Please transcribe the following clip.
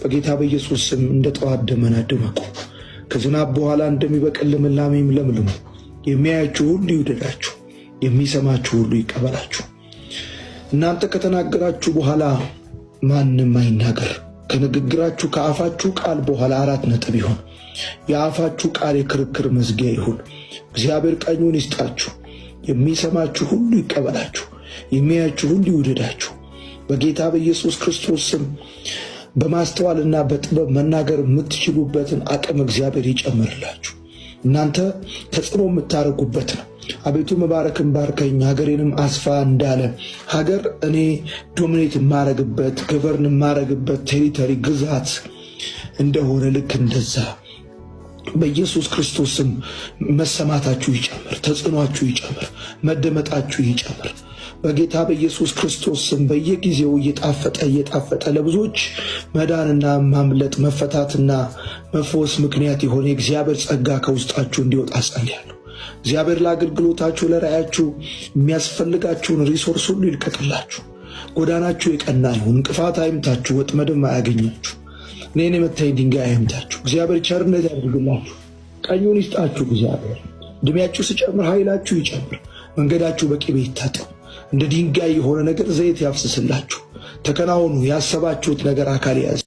በጌታ በኢየሱስ ስም እንደ ጠዋት ደመና ድመቁ። ከዝናብ በኋላ እንደሚበቅል ልምላሜም ለምልሙ። የሚያያችሁ ሁሉ ይውደዳችሁ፣ የሚሰማችሁ ሁሉ ይቀበላችሁ። እናንተ ከተናገራችሁ በኋላ ማንም አይናገር። ከንግግራችሁ ከአፋችሁ ቃል በኋላ አራት ነጥብ ይሁን። የአፋችሁ ቃል የክርክር መዝጊያ ይሁን። እግዚአብሔር ቀኙን ይስጣችሁ። የሚሰማችሁ ሁሉ ይቀበላችሁ፣ የሚያያችሁ ሁሉ ይውደዳችሁ። በጌታ በኢየሱስ ክርስቶስ ስም በማስተዋልና በጥበብ መናገር የምትችሉበትን አቅም እግዚአብሔር ይጨምርላችሁ። እናንተ ተጽዕኖ የምታደርጉበት ነው። አቤቱ መባረክን ባርከኝ ሀገሬንም አስፋ እንዳለ ሀገር እኔ dominate የማረግበት govern የማረግበት territory ግዛት እንደሆነ ልክ እንደዛ በኢየሱስ ክርስቶስ ስም መሰማታችሁ ይጨምር፣ ተጽዕኗችሁ ይጨምር፣ መደመጣችሁ ይጨምር። በጌታ በኢየሱስ ክርስቶስ ስም በየጊዜው እየጣፈጠ እየጣፈጠ ለብዙዎች መዳንና ማምለጥ መፈታትና መፈወስ ምክንያት የሆነ የእግዚአብሔር ጸጋ ከውስጣችሁ እንዲወጣ ጸልያለሁ። እግዚአብሔር ለአገልግሎታችሁ ለራእያችሁ የሚያስፈልጋችሁን resource ሁሉ ይልቀቅላችሁ። ጎዳናችሁ የቀና ይሁን። እንቅፋት አይምታችሁ፣ ወጥመድም አያገኛችሁ። እኔን የመታኝ ድንጋይ አይምታችሁ። እግዚአብሔር ቸርነት ያድርግላችሁ፣ ቀኙን ይስጣችሁ። እግዚአብሔር እድሜያችሁ ሲጨምር ኃይላችሁ ይጨምር። መንገዳችሁ በቅቤ ይታጠብ። እንደ ድንጋይ የሆነ ነገር ዘይት ያፍስስላችሁ። ተከናወኑ። ያሰባችሁት ነገር አካል ያዝ።